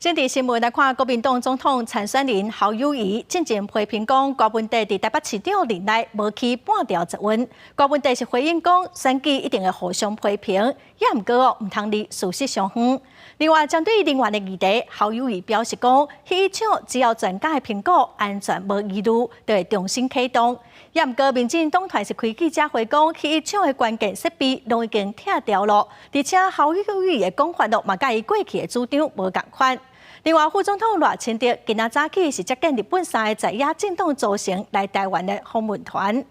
政治新聞來看，國民黨總統參選人侯友宜進前批評講，柯文哲佇台北市長任內無起半條捷運。柯文哲是回應講，選舉一定會互相批評，也毋過哦，毋通離事實傷遠。另外，針對能源的議題，侯友宜表示講，核一廠只要專家的評估安全無疑慮，就會重新啟動。也毋過，民進黨團是開記者會講，核一廠的關鍵設備攏已經拆掉了，而且侯友宜的講法咯，嘛佮伊過去的主張無仝款。另外，副總統賴清德今仔早起是接見日本三個在野政黨組成來台灣的訪問團。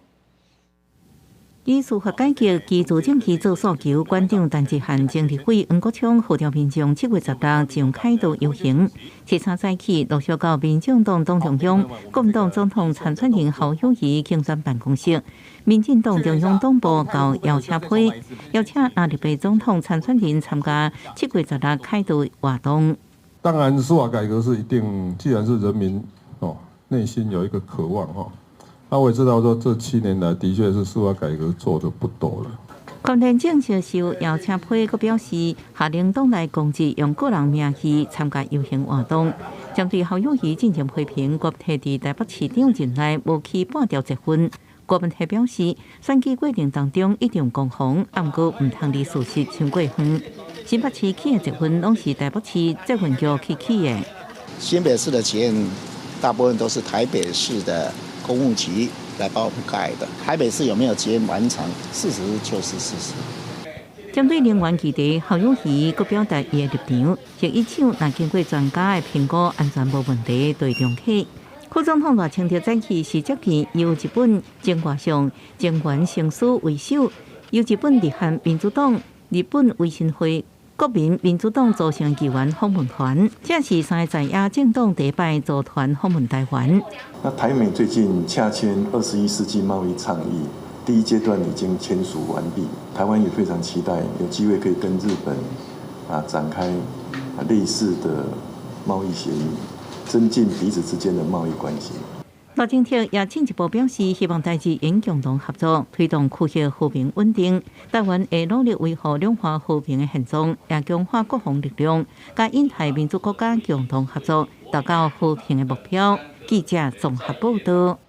以司法改革基礎政去做訴求，館長陳志漢、前立委黃國昌號召民眾7月16上凱道遊行。初三早起陸續到民進黨黨中央、國民黨總統參選人侯友宜競選辦公室、民進黨中央黨部交邀請批，邀請藍綠白總統參選人參加7月16凱道活動。當然，司法改革是一定，既然是人民哦內心有一個渴望哈，那我也知道說這7年來的確是司法改革做得不多了。柯文哲正式收邀請批，閣表示下令黨內公職用個人名義參加遊行活動。針對侯友宜進前批評國鐵佇台北市長任內無起半條捷運，柯文哲表示，選舉過程當中一定有攻防，毋過毋通離事實傷過遠。新北市起的捷運攏是台北市捷運局去起的。新北市的捷運大部分都是台北市的工務局來幫我們蓋的。台北市有沒有捷運完成？事實就是事實。針對能源議題，侯友宜閣表達伊的立場，核一廠若經過專家的評估，安全無問題，就會重啟。副總統賴清德早起是接見由日本前外相前原誠司為首，由日本日韓民主黨、日本維新會、國民民主黨組成議員訪問團，這是三個在野政黨第一擺組團訪問台灣。那台美最近洽簽21世紀貿易倡議，第一階段已經簽署完畢，台灣也非常期待有機會可以跟日本展開類似的貿易協議，增進彼此之間的貿易關係。賴清德也進一步表示，希望台日應共同合作，推動區域和平穩定。台灣會努力維護兩岸和平的現狀，也強化國防力量，佮印太民主國家共同合作，達到和平的目標。記者綜合報道。